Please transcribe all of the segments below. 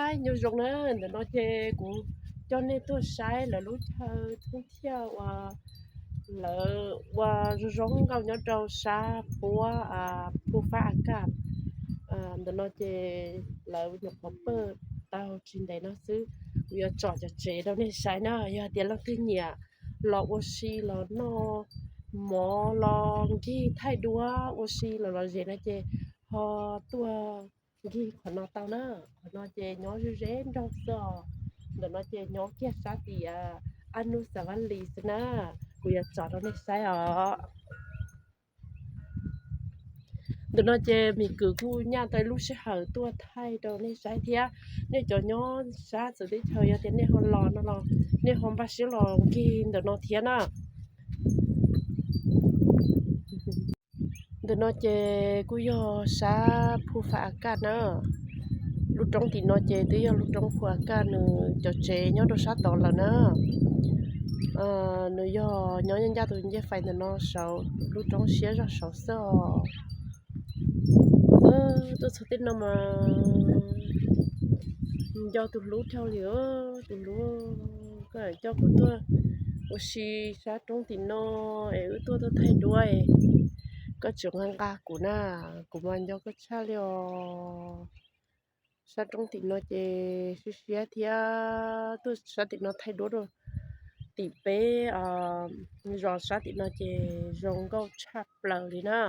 Nyob zoo na, ntawm no ces kuv coj nej tuaj saib lawv lub chaw thoob thiaj uas lawv ua zoo zoo nkauj nyob rau sab puab Phu Fab A Kaj. Ntawm no ces lawv nyuam qhuav pawj tau tsis ntev no xwb. Kuv yuav tsom cov tsev rau nej saib na, yog tias leej twg nyiam los ua si los noj mov los nkig thaij duab ua si los lom zem no ces ho tuaj nkig qhov no tau na. Qhov no ces nyob ze ze nraug xwb os. Ntawm no ces nyob kiag sab tim Ab Nub Xav Vaj Lis xwb na. Kuv yuav tsom rau nej saib os. Ntawm no ces Mim Kwm kuj nyaj tau ib lub sij hawm tuaj thaij rau nej saib thiab. Nej cov nyob sab txawv teb chaws yog tias nej ho los no los nej ho npaj siab los nkig ntawm no thiab na. Ntawm no ces kuj yog sab Phu Fab A Kaj na. Lub roob tim no ces twb yog lub roob Phu A Kaj, nws cov tsev nyob rau sab tod lawm na. Nws yog nyob ncaj tus ncej fais ntawm no saud, lub roob siab zog saud xwb os. Tuaj txog tej no mas nco tus hlub dhau li, tus hlub, koj coj kuv tuaj ua si sab roob tim no es wb tuaj tuaj thaij duab, koj tseem nqa nqa kuv na, kuv mas nco koj tshaj li os. Sab roob tim no ces siab siab thiab, tuaj sab tim no thaij duab rau tim peb zos sab tim no ces zoo nkauj tshaj plaws li na.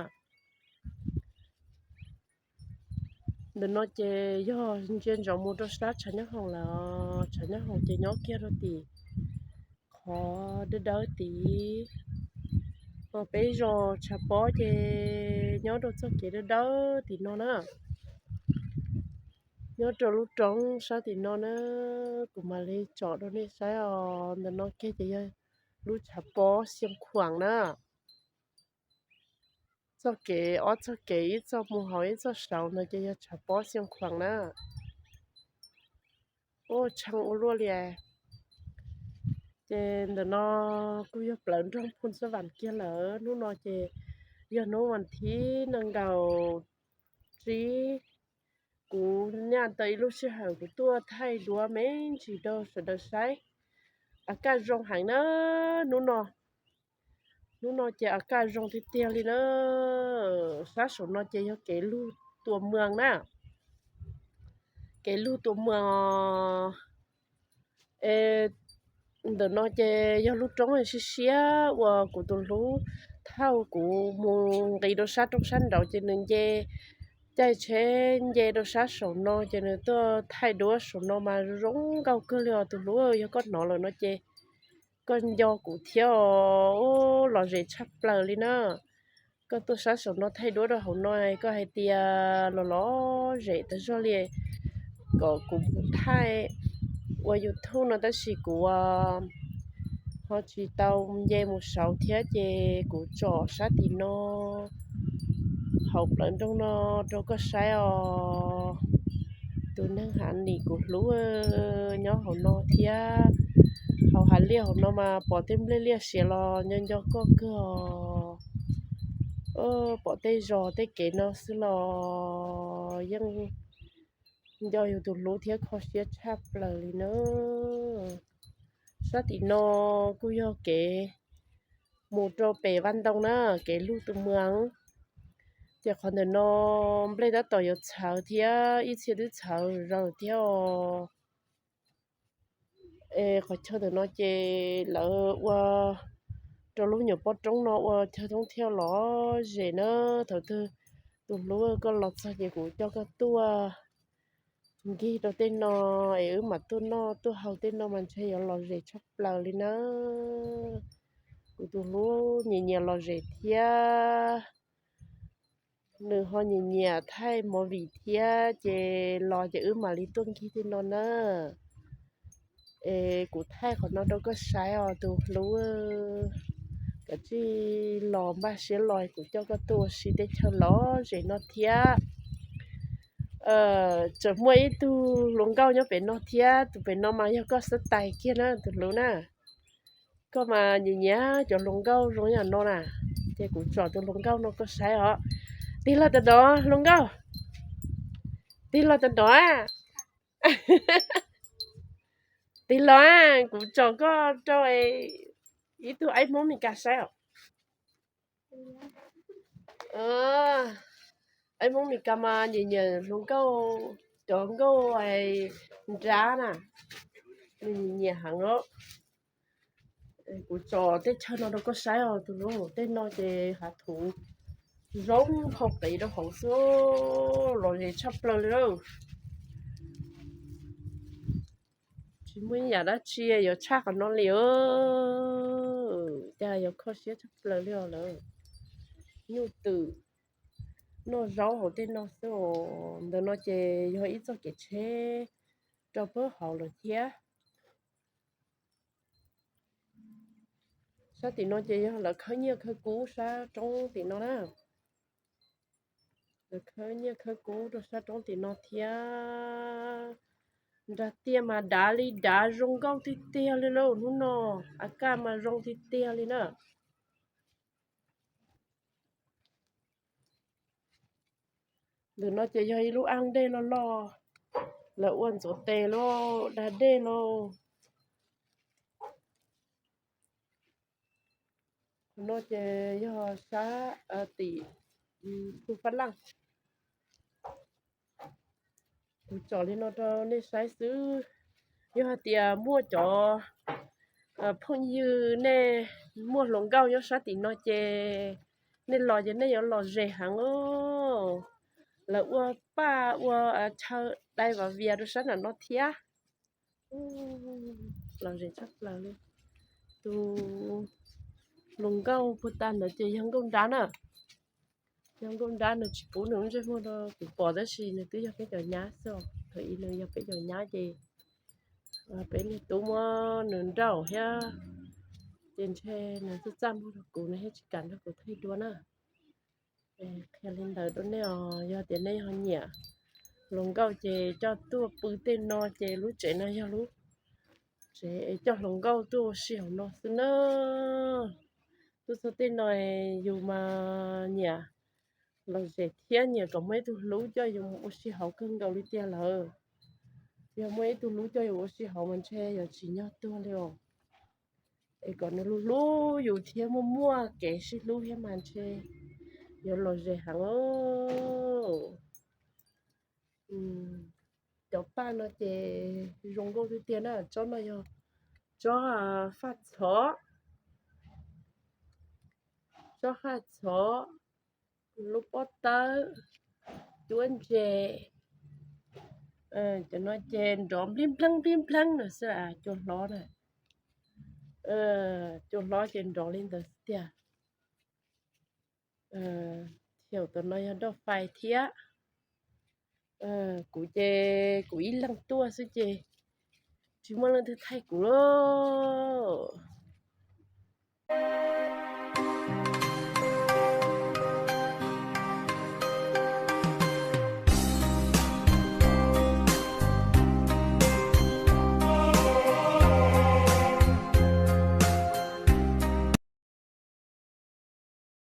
Ntawm no ces yog ntsia ntsoov mus rau sab tshav nyob hoom lawm, tshav nyob hoom ces nyob kiag rau tim qhov dawb dawb tid. Ho peb zos tshav pob ces nyob rau txoj kev dawb dawb tim no na. Nyob rau lub roob sab tim no na, kuv mam li tsom rau nej saib os. Ntawm no kiag ces yog lub tshav pob Xiav Khuam na. Txoj kev, ob txoj kev, ib txoj mus hauv ib txoj saud no ces yog tshav pob Xiav Khuam na. Ua tshee ua luaj li. Ces ntawm no kuj yog plawv nroog Phu Xab Vam kiag lawm. Hnub no ces yog hnub vas thib nees nkaum tsib, kuv nyaj tau ib lub sij hawm kuv tuaj thaij duab me ntsis rau sawv daws saib. A kaj zoo heev na hnub no. Hnub no ces a kaj zoo tiag tiag li na. Sab saum no ces yog kev lug tua mwas na. Kev lug tua mwas os. Ntawm no ces yog lub roob siab siab uas kuv tus hlub thauj kuv mus nqis rau sab roob sab nraud ces nws nce caij tsheb nce rau sab saum no ces nws tuaj thaij duab saum no mas zoo nkauj kawg li os tus hlub. Yog koj hnov lawm no ces koj nco kuv thiab os, lom zem tshaj plaws li na. Koj tuaj sab saum no thaij duab rau hauv no, koj hais tias los lom zem tas zog li. Kom kuv mus thaij ua YouTube no tab sis kuv ho tsis tau nce mus saud thiab ces kuv tsom sab tim no hauv plawv nroog no rau koj saib os. Tus neeg hav nim kuv hlub nyob hauv no thiab. Hauv hav liaj hauv no mas pom tej nplej liaj siav los nco nco koj kawg os. Pom tej zos tej kev no xwb los yeej nco yus tus hlub thiab kho siab tshaj plaws li na. Sab tim no kuj yog kev mus rau pem Vaj Ntoo na, kev lug tus mwas. Ces qhov ntawm no nplej tab tom yuav txhawv thiab ib txhia twb txhawv zaws thiab os. Es qhov chaw ntawm no ces lawv ua rau lub nyuam pob roob no ua chaw thoob thiaj lom zem na. Thaum twg tus hlub koj los txog ces kuv coj koj tuaj nkig rau tej no es wb mam tuaj noj tuaj haus tej no mas ntshe yuav lom zem tshaj plaws li na. Kuv tus hlub nyiam nyiam lom zem thiab, nws ho nyiam nyiam thaij movie thiab ces los ces wb mam li tuaj nkig tej no na. Es kuv thaij qhov no rau koj saib os tus hlub. Kav tsij los npaj siab los kuv coj koj tuaj ua si teb chaws lom zem no thiab. Tseem muaj ib tug hluas nkauj nyob pem no thiab, tus pem no mas yog koj xab tais kiag na tus hlub na. Koj mas nyiam nyiam cov hluas nkauj zoo yam no na, ces kuv tsom tus hluas nkauj no koj saib os. Tig los tam no hluas nkauj, tig los tam no. Tig los, kuv tso koj rau ib tug aib Hmoob Mes Kas saib os. Aib Hmoob Mes Kas mas nyiam nyiam hluas nkauj, cov nkauj nrab na, nws nyiam nyiam heev os. Kuv tso tej chaw no rau koj saib os, tus hlub, tej no ces hav thuv zoo phau qiv rau hauv xwb, los ze tshaj plaws li lawm. Tsis muaj ib yam dab tsi yuav tshaj qhov no li, cas yuav kho siab tshaj plaws li os lawm. Nyuj twm noj zaub hauv tej no xwb os. Ntawm no ces yog ib txoj kev tsheb rau pab hauv lawm thiab. Sab tim no ces yog lawv khawb nyiaj khawb kub sab roob tim no na. Lawv khawb nyiaj khawb kub rau sab roob tim no thiab. Nrag tiaj mas dav li dav, zoo nkauj tiag tiag li lauj hnub no. A kaj mas zoo tiag tiag li na. Ntawm no ces yog ib lub aj dej loj loj, lawv ua ntxuav tes lauj, da dej lauj. Qhov no ces yog sab tim Phu Fab Laj. Kuv tsom li no rau nej saib xwb. Yog hais tias muaj cov phooj ywg nej muaj hluas nkauj nyob sab tim no ces nej los ces nej yuav lom zem heev os. Lawv ua paj ua chaw dai vam vias rau sab nram no thiab. Lom zem tshaj plaws li. Tus hluas nkauj puag ta ntawd ces yog nkauj nrab na. Yog nkauj nrab, nws tsis pub nws lub ntsej muag rau kuv pom tab sis nws twb yog peb cov nyab xwb os. Thaum ub nws yog peb cov nyab ces peb niag tub muab nws nrauj thiab, ces ntshe nws txaj txaj muag rau kuv, nws thiaj tsis kam nrog kuv thaij dua na. Qhia li ntawd rau nej os, yog tias nej ho nyiam hluas nkauj ces coj tuaj pw tej no ces lub tsev no yog lub tsev coj hluas nkauj tuaj ua si hauv no xwb na. Tuaj txog tej no yus mas nyiam lom zem thiab nyiam kom muaj ib tug hlub coj yus mus ua si hauv kawg nkaus li tiag lawm. Yog muaj ib tug hlub coj yus ua si hauv mas ntshe yuav tsim nyog tuag li os. Es kom nws hlub hlub yus thiab muaj muaj kev sib hlub thiab mas ntshe yuav lom zem heev. Cov paj no ces zoo nkauj tiag tiag na. Tsob no yog tsob faj txhov, tsob faj txhov, lub pob tawb, cuab ntses. Cov no ces nrov nplib npleeb nplib npleeb no xwb, cua hlob na. Cua hlob ces nrov li ntawd xwb tiag. Thiab tus no yog doj fais thiab. Kuv ces kuv ib leeg tuaj xwb ces tsis muaj leej twg thaij kuv lauj.